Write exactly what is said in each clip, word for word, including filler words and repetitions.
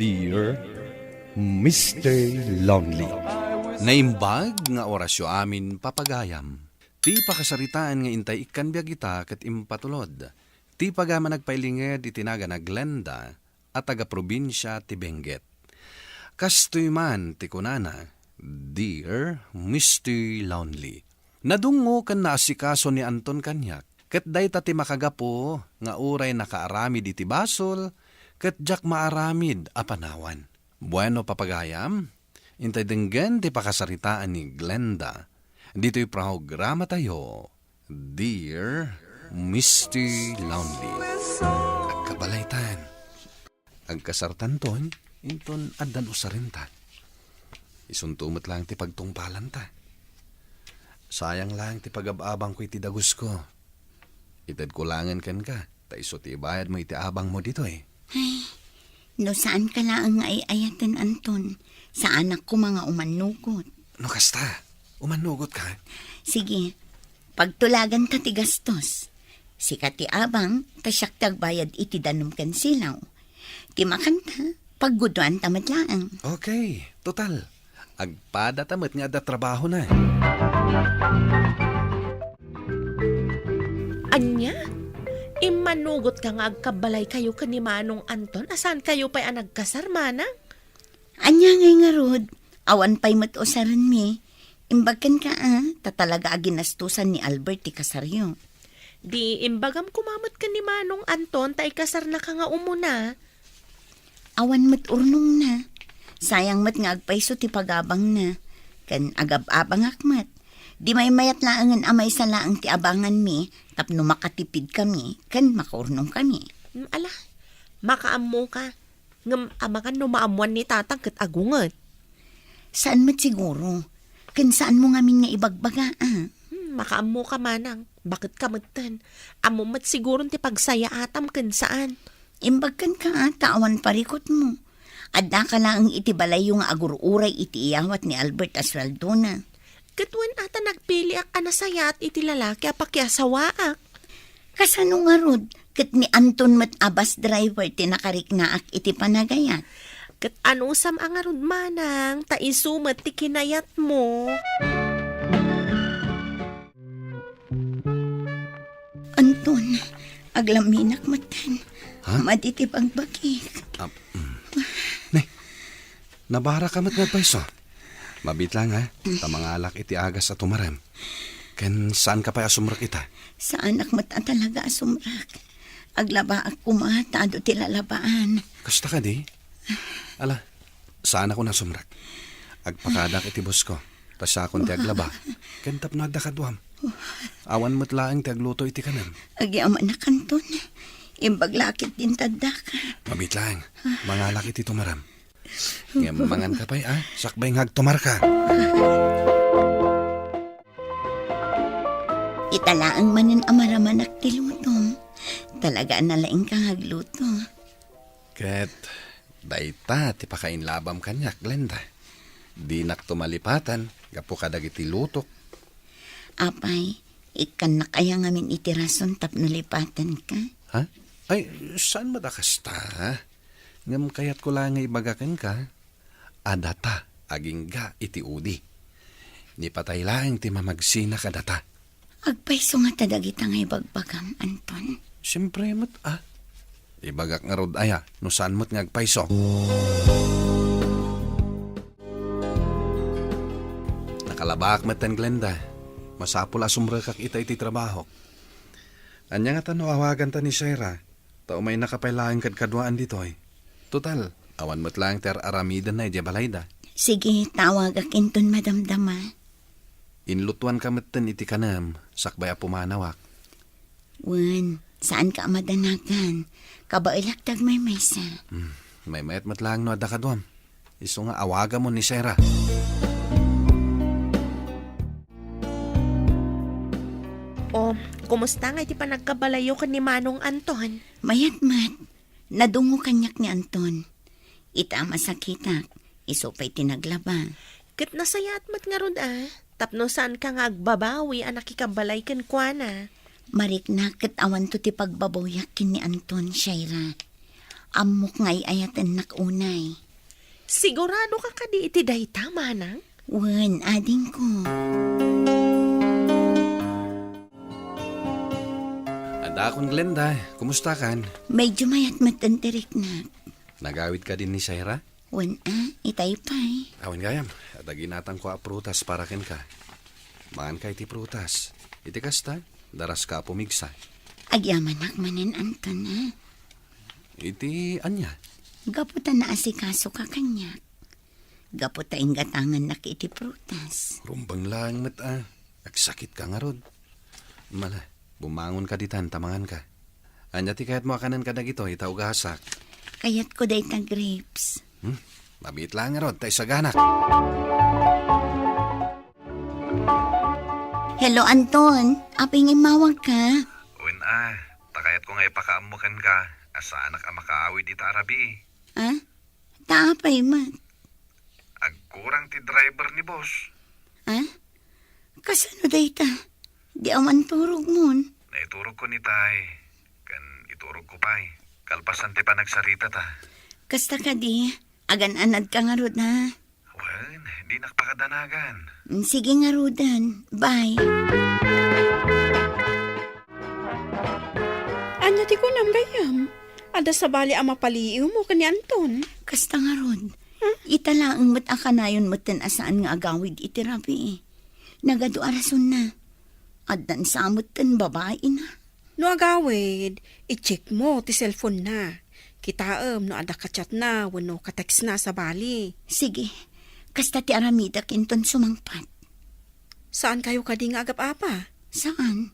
Dear Mister Lonely. Naimbag nga orasyo amin, papagayam. Ti pakasaritaan nga intay ikkan biag ita ket impatulod. Ti pagayam a nagpailinged iti nagan a Glenda a taga-probinsia ti Benguet. Kastoy man ti kunana, Dear Mister Lonely. Nadungngo ken naasikaso ni Anton kaniak, ket dayta ti makagapu nga uray nakaaramid iti basol, ket diak maaramid a panawan. Bueno, papagayam, intay denggen ti pakasaritaan ni Glenda ditoy programatayo, Dear Mister Lonely. Agkabalaytan. Agkasartanton, inton addan usarenta. Isunto met laeng ti pagtungpalanta. Sayang laeng ti pagab-abangko iti dagusko. Itedko laengen kenka, ta isu ti ibayadmo iti abangmo ditoy. Ay, no saanka laeng nga ay-ayaten, Anton, saanak koma nga umannugot. No kasta, umannugotka? Sige, pagtulaganta ti gastos. Sika ti abang, ta siak ti agbayad iti danum ken silaw. Ti makanta, pagguduanta met laeng. Okay, total, agpadata met nga adda trabahona. Ania? Immanugotka nga agkabbalaykayo ken ni Manong Anton a saankayo pay a nagkasar, manang? Ania ngay ngarud? Awan pay met usarenmi. Imbag kenka, a, ta talaga a ginastusan ni Albert ti kasaryo. Di imbagam koma met ken ni Manong Anton ta ikasarnaka nga umuna. Awan met urnongna. Sayang met nga agpayso ti pagabangna. Ken agab-abangak met. Di maymayat laengen a maysa laeng ti abanganmi tapno makatipidkami ken makaurnongkami. Mm, ala, makaammoka. Ngem amangan no maammoan ni tatang ket agunget. Saan met siguro. Ken saanmo ngamin nga ibagbaga, a? Hmm, makaammoka manang. Baket ka metten. Ammom met siguron ti pagsayaatam ken saan. Imbag kenka, a, ta awan parikutmo. Addaka laeng iti balayyo nga agur-uray iti iyawat ni Albert a sueldona. Ket wen a ta nagpiliak a nasayaat iti lalaki a pakiasawaak. Kasano ngarud, ket ni Anton met a bus driver ti nakariknaak iti panagayat? Ket anusam a ngarud manang, ta isu met ti kinayatmo. Anton, aglaminak metten. Ha? Madi ti bagbagik. Ah, mm. Ne, nabaraka met nga agpayso. Mabiit lang, ha? Ta mangalak iti agas a tumarem. Ken saanka pay a sumrek ita? Saanak met a talaga a sumrek. Aglabaak koma ta adu ti lalabaan. Kasta kadi? Ala, saanak a sumrek. Agpakadak iti busko. Ta siakon ti aglaba. Ken tapno adda kaduam. Awan met laeng ti agluto iti kanem. Agyamanak, Anton. Imbag la a ket din ti addaka. Mabiit lang. Mangalak iti tumarem. Ngem manganka pay, a? Sakbay nga agtumarka. Ita laeng manen a maramanak ti lutom. Talaga a nalaingka nga agluto. Ket dayta ti pakainlabam kaniak, Glenda. Dinakto malipatan gapu kadagiti lutok. Apay, ikkannak aya ngamin iti rason tapno lipatanka? Ha? Ay, saan met a kasta, ha? Ngem kayatko la nga ibaga kenka, a data agingga iti udi. Ni patay laeng ti mamagsina kadata. Agpayso ngata dagita nga ibagbagam, Anton? Siempre met, a. Ibagak ngarud aya, no saan met nga agpayso. Nakalabaak metten, Glenda. Masapul a sumrekak ita iti trabahok. Ania ngata no awaganta ni Shaira? Ta umaynaka pay laeng kadkaduaan ditoy. Total, awan met laeng ti ar-aramidenna idiay balayda. Sige, tawagak inton madamdama. Inlutoanka metten iti kanem, sakbay a pumanawak. Wen, saanka a madanagan. Kabaelak ti agmaymaysa. Hmm, maymayat met laeng no adda kaduam. Isu nga awagamon ni Shaira. O, kumusta nga iti panagkabalayyo ken ni Manong Anton? Mayat met. Nadungngo kaniak ni Anton. Ita a masakitak, isu pay ti naglaba. Ket nasayaat met ngarud a, tapno saanka nga agbabawi a nakikabalay kenkuana. Mariknak ket awanto ti pagbabawyak ken ni Anton, Shaira. Ammok nga ay-ayatennak unay. Sigurado ka kadi iti dayta, manang? Wen, adingko. Adakon, Glenda. Kumusta kan? Medyo mayat met ti riknak. Nagawid ka din ni Shaira? Wen a, itay pay. Awan gayam, adda ginatangko a prutas para kenka. Mangan ka iti prutas. Iti kasta, daras ka a pumigsa. Agyamanak manen, Anton, a. Iti ania? Gapu ta naasikaso ka kaniak. Gapu ta inggatangannak iti prutas. Rumbeng laeng met a. Agsakit ka ngarud. Mala, bumangon ka ditan ta mangan ka. Ania ti kayatmo a kanen kadagitoy ta ugasak? Kayatko dayta grapes. Hmm? Mabiit laeng ngarud ta isaganak. Hello, Anton. Apay nga immawag ka? Wen a, ta kayatko nga ipakaammo kenka a saanak a makaawid ita a rabii. Ah? Ta apay met? Agkurang ti driver ni boss. Ah? Kasano dayta? Di awan turogmon? Naiturogko ni tay, ken iturogko pay. Kalpasan ti panagsaritata. Kasta kadi, agan-anad ka ngarud, ha? Wen, dinak pakadanagan. Mm, sige ngaruden. Bye. Ania ti kunam, gayyem? Adda sabali a mapaliiwmo ken ni Anton? Kasta ngarud. Hmm? Ita laeng met a kanayon metten a saan nga agawid iti rabii. Nagadu a rasonna. Addan sa metten babaina. No agawid, i-checkmo ti cellphone-na. Kitaem no adda ka-chat-na wenno ka-text-na a sabali. Sige. Kasta ti aramidek inton sumangpet. Saankayo kadi nga agap-apa? Saan?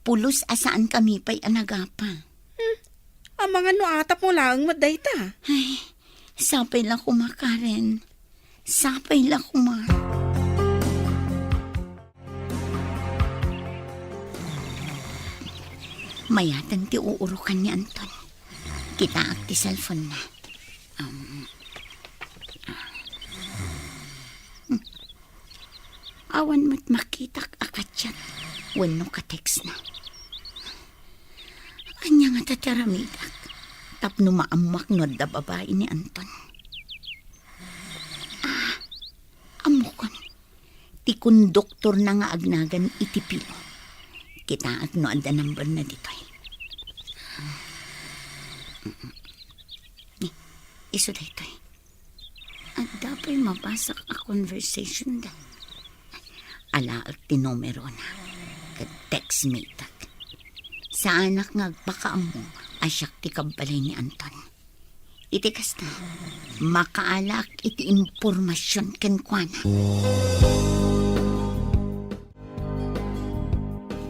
Pulos a saankami pay a nagapa. Hmm. Amangan no atapmo laeng met dayta. Ay, sapay la koma, Karen. Sapay la koma. Mayaten ti uurokan ni Anton. Kitaak ti cellphone-na. Um, awan met makitak a ka-chat wenno ka-text-na. Ania ngata ti aramidek tapno maammoak no adda babai ni Anton? Ah, ammokon. Ti konduktorna nga agnagan iti Pilo. Kitaak no adda number-na ditoy. Ni, isu daytoy. Adda pay mabasak a conversation-da. Alaek ti numerona, ket text-metek. Saanak nga agpakaammo a siak ti kabbalay ni Anton. Iti kasta, makaalaak iti impormasion kenkuana.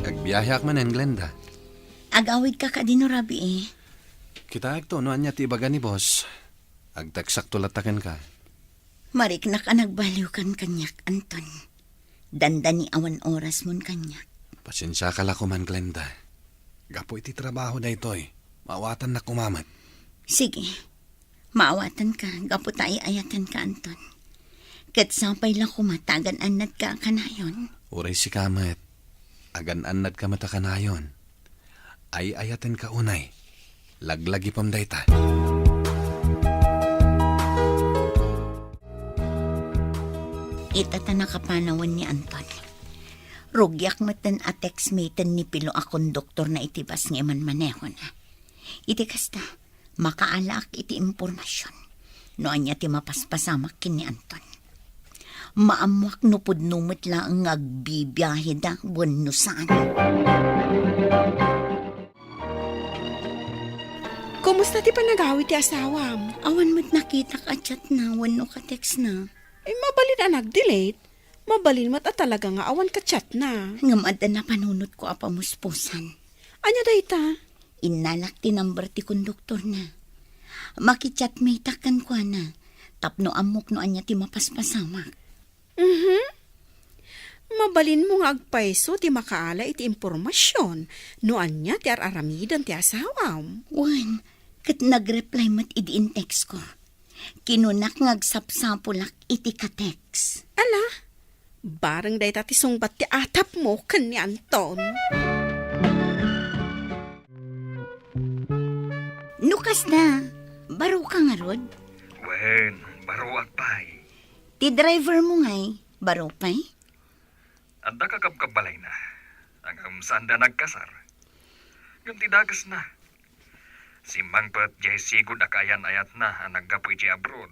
Agbiaheak manen, Glenda. Agawidka kadi no rabii? Kitaekto no ania ti ibaga ni boss. Agteksakto latta kenka. Mariknak a nagbaliwkan kaniak, Anton. Dandani awan orasmon kaniak. Pasensiaka la koman, Glenda. Gapu iti trabaho daytoy, maawatannak koma met. Sige. Maawatanka gapu ta ay-ayatenka, Anton. Ket sapay la koma ta agan-annadka a kanayon. Uray sika met. Agan-annadka met a kanayon. Ay-ayatenka unay. Laglagipem dayta. Ita ta nakapanawen ni Anton. Rugiak metten a text-meten ni Pilo a konduktorna iti bus nga imanmanehona. Iti kasta, makaalaak iti impormasion no ania ti mapaspasamak ken ni Anton. Maammoak no pudno met laeng nga agbibiaheda wenno saan. Kumusta ti panagawid ti asawam? Awan met nakitak a chatna wenno ka-textna. Eh, mabalin a nag-delete. Mabalin met a talaga nga awan ka-chatna. Ngem adda napanunotko a pamuspusan. Ania dayta? Innalak ti number ti konduktorna. Makichat maytak kenkuana tapno ammok no ania ti mapaspasamak. Mhm. Mabalinmo nga agpayso ti makaala iti impormasion no ania ti ar-aramiden ti asawam. Wen, ket nag-reply met idi in-textko. Kinunak nga agsapsapulak iti ka-text. Ala, bareng dayta ti sungbat ti atapmo ken ni Anton. No kasta, Baro ka ngarud? Wen, baroak pay. Ti driver mo ngay, baro pay? Adda kakabkabbalayna. Ngem saanda nagkasar. Ngem ti dakesna, simmangpet diay sigud a kaayan-ayatna a naggapu idiay abroad.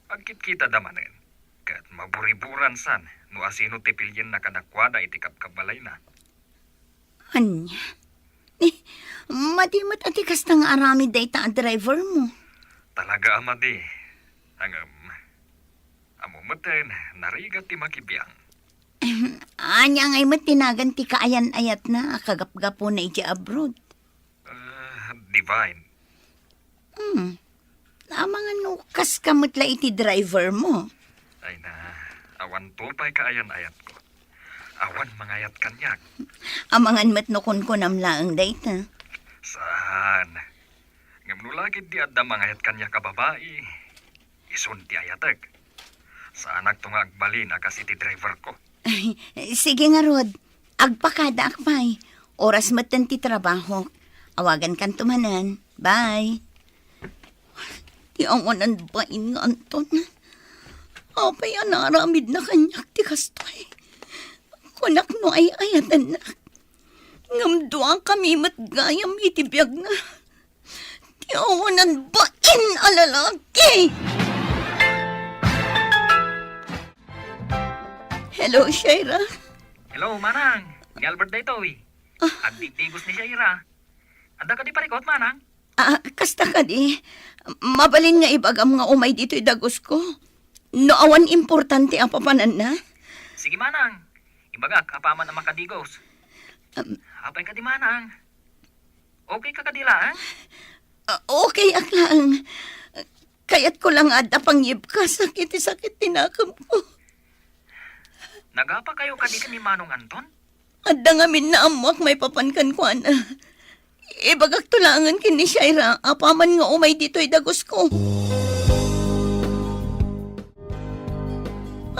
Agkitkitada manen, ket maburiburan san no asino ti pilienna kadakuada iti kabkabbalayna. Ania? Ni, madi met a ti kasta nga aramid dayta a driver mo. Talaga a madi. Ngem, ammo metten, narigat ti makibiang. Ania ngay met ti nagan ti kaayan-ayatna a kagapgapuna idiay abroad? Ah, Divine. Hmm. Amangan no kaska met la iti driver mo. Ay na, awan to pay kaayan-ayatko. Awan mangayat kaniak. Amangan met no kunkunam laeng dayta. Saan? Ngem no lagid di adda mangayat kaniak a babai, isun ti ayatek. Saanakto nga agbalin a kas iti driverko. Sige ngarud, agpakadaak pay. Oras metten ti trabaho. Awagankanto manen. Bye. Ti awanan bain nga Anton. Apay a naaramidna kaniak ti kastoy? Kunak no ay-ayatennak. Ngem duakami met gayam iti biagna. Ti awanan bain a lalaki! Hello, Shaira. Hello, Manang. Ni Albert daytoy. Ah. Agdigdigos ni Shaira. Adda kadi parikut, Manang? Ah, kasta kadi. Mabalin nga ibagam nga umay ditoy dagusko. No awan importante a papananna. Sige, Manang. Ibagak apaman a makadigos. Um, Apay kadi, Manang? Okay ka kadi laeng? Ah, okay ak laeng. Kayatko la nga adda pangyibkasak iti sakit ti nakemko. Nagapa kayo kadi ken ni Manong Anton? Adda ngamin naammoak maipapan kenkuana. Ibagakto laengen ken ni Shaira apaman nga umay ditoy dagusko.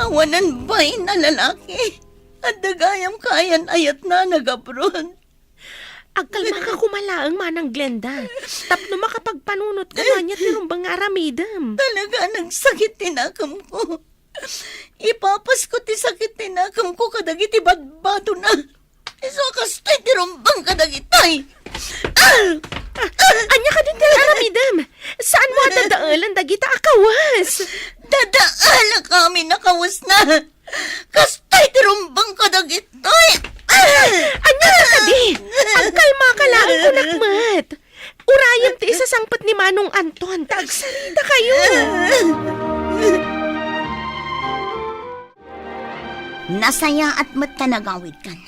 Awanan bain a lalaki. Adda gayam kaayan-ayatna a nag-abroad. Agkalmaka koma laeng, Manang Glenda. Tapno makapagpanunot ka kaniak ti rumbeng nga aramidem. Talaga a nagsakit ti nakemko. Ipapasko ti sakit ti nakemko kadagiti badbadona. Isu a kastoy ti rumbeng kadagitoy. Ah! Ah, ania kadi ti aramidem? Saanmo a dadaelan dagita a kawes? Dadaelak amin a kawesna. Kastoy ti rumbeng kadagitoy. Ah! Ania kadi? Agkalmaka laeng, kunak met. Urayem ti isasangpet ni Manong Anton ta agsarita kayo. Nasayaat met ta nagawidkan.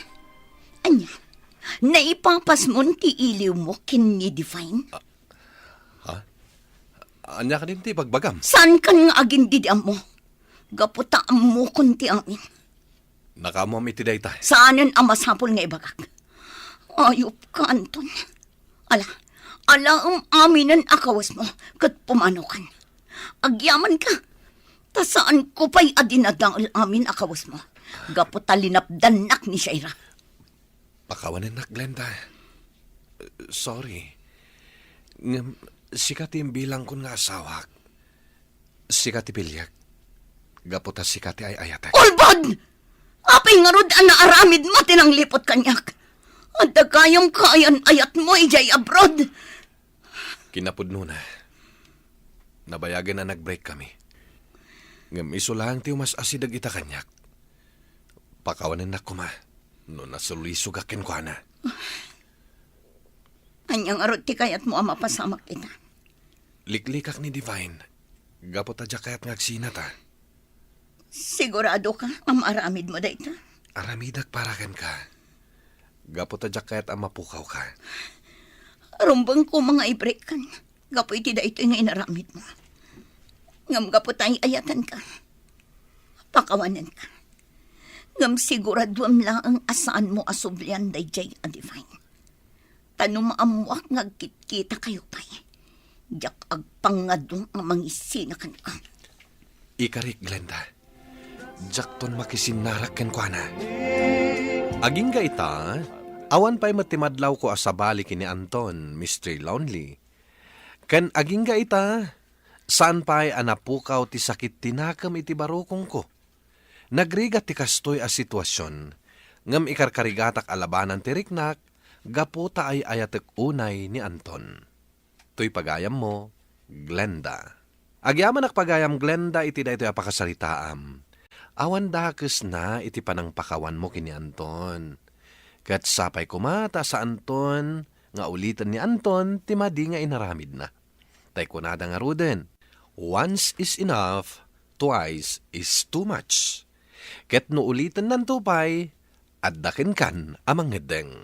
Ania? Naipapasmon ti iliwmo ken ni Divine? Ah, ha? Ania kadin ti ibagbagam? Saankan nga agindidiammo? Gapu ta ammokon ti amin. Nakaammoam iti dayta. Saanen a masapul nga ibagak. Ayupka, Anton. Ala, alaem aminen a kawesmo ket pumanokan. Agyamanka, ta saanko pay a dinadael amin a kawesmo gapu ta linapdannak ni Shaira. Pakawanennak, Glenda. Sorry. Ngem sika ti imbilangkon nga asawak. Sika ti piliek. Gapu ta sika ti ay-ayatek. Ulbod! Apay ngarud a naaramidmo ti nangliput kaniak? Adda gayam kaayan-ayatmo idiay abroad. Kinapudnona, nabayagen a nag-break kami. Ngem isu laeng ti umas-asideg ita kaniak. Pakawanennak koma no nasulisogak kenkuana. Ania ngarud ti kayatmo a mapasamak ita? Liklikak ni Divine, gapu ta diak kayat nga agsinata. Sigurado ka a maaramidmo dayta? Aramidak para kenka. Gapu ta diak kayat a mapukawka. Rumbeng koma nga ibrekkan gapu iti daytoy nga inaramidmo. Ngem gapu ta ay-ayatenka, pakawanenka. Ngem siguraduem laeng a saanmo a sublian daydiay a Divine. Ta no maammoak nga agkitkitakayo pay, diak agpangngado a mangisina kenka. Ikarik, Glenda. Diakton makisinnarak kenkuana. Agingga ita, awan pay met ti madlawko a sabali ken ni Anton, Mister Lonely. Ken agingga ita, saan pay a napukaw ti sakit ti nakem iti barukongko. Nagrigat ti kastoy a situasion, ngem ikarkarigatak a labanan ti riknak gapu ta ay-ayatek unay ni Anton. Toy pagayammo, Glenda. Agyamanak pagayam, Glenda, iti daytoy a pakasaritaam. Awan dakesna iti panangpakawanmo ken ni Anton. Ket sapay koma ta saanton nga uliten ni Anton ti madi nga inaramidna. Tay kunada ngaruden, "Once is enough, twice is too much." Ket no ulitennanto pay, adda kenkan a mangngeddeng.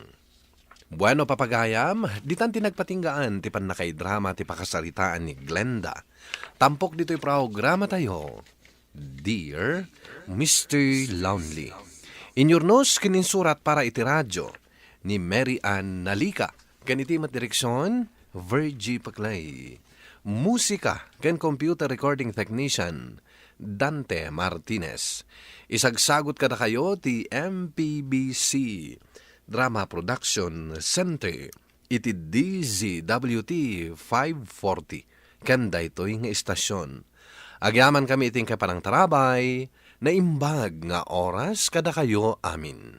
Bueno, papagayam, ditan ti nagpatinggaan ti pannakaidrama ti pakasaritaan ni Glenda. Tampok ditoy programatayo, Dear Mister Lonely. Inyurnos ken insurat para iti radyo ni Mary Ann Nalika, ken iti met direksion, Virgie Paclay. Musika ken computer recording technician, Dante Martinez. Isagsagut kadakayo ti M P B C Drama Production Center iti D Z W T five forty ken daytoy nga istasion. Agyamankami iti inkay panangtarabay, naimbag nga oras kadakayo amin.